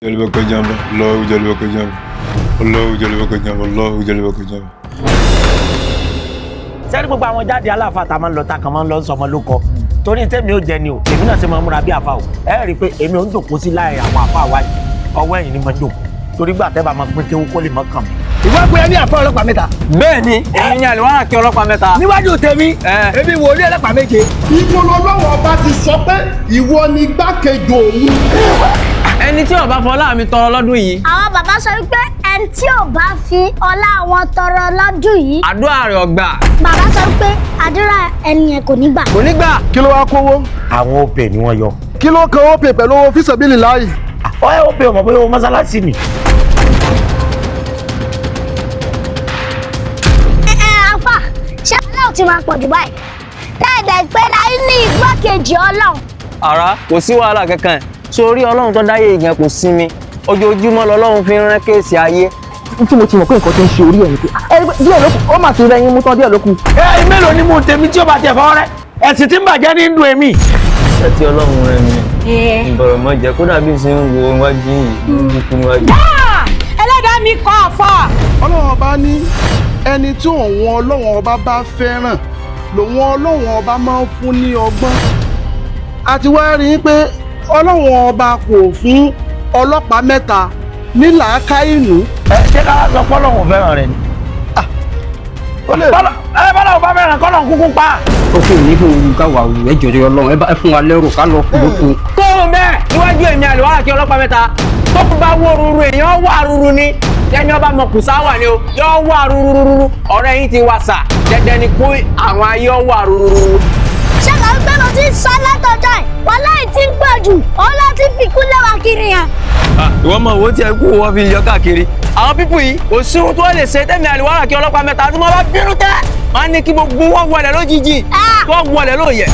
Jalibaka jamba, Allahu jalibaka jamba, Allahu jalibaka jamba, Allahu jalibaka jamba. Sẹ́ni gbogbo àwọn jáde aláfa tá a máa ń lọ tá a kàn máa ń lọ sọmọ ló kọ torí tẹ́mi ò jẹ ni o. Èmi náà ṣe máa ń múra bí àfa o. Ẹ rí i pé èmi ò ń jòkó sí láàrin àwọn àfa wájú, ọwọ́ ẹ̀yìn ni mo ń jòkó torí gbà tẹ́ bá máa pín kéwú kó lè mọ́ kàn mí. Ìwọ pé ẹ ní àfọ ọlọ́pàá mẹ́ta. Bẹ́ẹ̀ni, èmi ni àlùwárà kí ọlọ́pàá mẹ́ta. Níwájú tèmi, èmi wòlíì ọlọ́pàá méje. Ibo lọ́lọ́wọ́ ọba ti sọ pé ìwọ ni igbákejì òun? Ẹni tí ó bá fọlá mi tọrọ lọ́dún yìí. Àwọn bàbá sọ wípé ẹni tí ò bá fi ọlá wọn tọrọ lọ́dún yìí. Àdúrà rẹ̀ ò gbà. Bàbá sọ wípé àdúrà ẹni yẹn kò ní gbà. Kò ní gbà. Kí ló wá kówó? Àwọn òpè ni wọ́n yọ. Kí ló kan ó pè pẹ̀lú owó fíṣẹ̀bílì láàyè? Ọ ẹ òpè ọmọ bóyá owó mọ́sálásí ni. Ẹ ẹ afa, ṣé Ọlọ́run ti máa pọ̀ jù báyìí? Tẹ́ẹ̀dẹ̀ pé láyé ní igbákejì Ọlọ́run. Ara kò sí wàhálà kankan sórí Ọlọ́run tó dáyé ìyẹn kò sinmi, ojoojúmọ́ lọ́lọ́run fi ń rán kéèsì ayé. Tí mo ti mọ̀ pé nǹkan tó ń ṣe orí ẹ̀ ni pé ẹ díẹ̀ ló kù, ó mà ti rẹ yín mú tán, díẹ̀ ló kù. Ẹ mélòó ni mo tèmi tí ó bá tiẹ̀ fọwọ́ rẹ ẹ̀sìn tí ń bàjẹ́ ní dùn èmi. Iṣẹ́ tí Ọlọ́run rẹ mi ìbọ̀rọ̀ mọ́ jẹ́ kódà bí n ṣe ń wo iwájú yìí ló ń kú níwájú. Ẹlẹ́dàá mi kọ́ àfà. Ọlọ́run ọba ní ẹni tí òun Ọlọ́run ọba bá fẹ́ràn lòun Ọlọ́run ọba máa ń fún ní ọgbọ́n. Àti wá rí i pé Ọlọ́run ọba kò fún ọlọ́pàá mẹ́ta ní làákàyè. Ẹ ṣé ká wá sọ pé Ọlọ́run fẹ́ràn rẹ ni? Ẹ bọ́lá ò bá fẹ́ràn kọ́lọ́run kúkú pa. Ó kò ní fún òun ká wà wù ẹ jọjọ Ọlọ́run ẹ bá ẹ fún wa lẹ́rù ká lọ fún lókun. Kó o bẹ́ẹ̀ níwájú èmi àlùwárà kí ọlọ́pàá mẹ́ta tó bá wó ruru, èèyàn wà ruru ni ẹni ọba mọ kùsà wà ni o yọ wà rurururu. Ọ̀rẹ́ yín ti wà sà, dandan ni kó àwọn ayé ọ wà rurururu. Ṣé kò ń gbé mo ti ń sọ látọjọ́ ẹ̀ wọ́n láì tí ń pọ̀ jù òun láti fi kú lẹ́wà kiri yẹn. Ìwọ mọ owó tí ẹ kú wọ́n fi yọ káàkiri àwọn pípù yìí, kò sí ohun tó lè ṣe tẹ́mi àlùwárà kí ọlọ́pàá mẹ́ta tí wọ́n bá bínú tẹ́ máa ní kí gbogbo wọn wọlé lójijì, wọ́n wọlé lóye.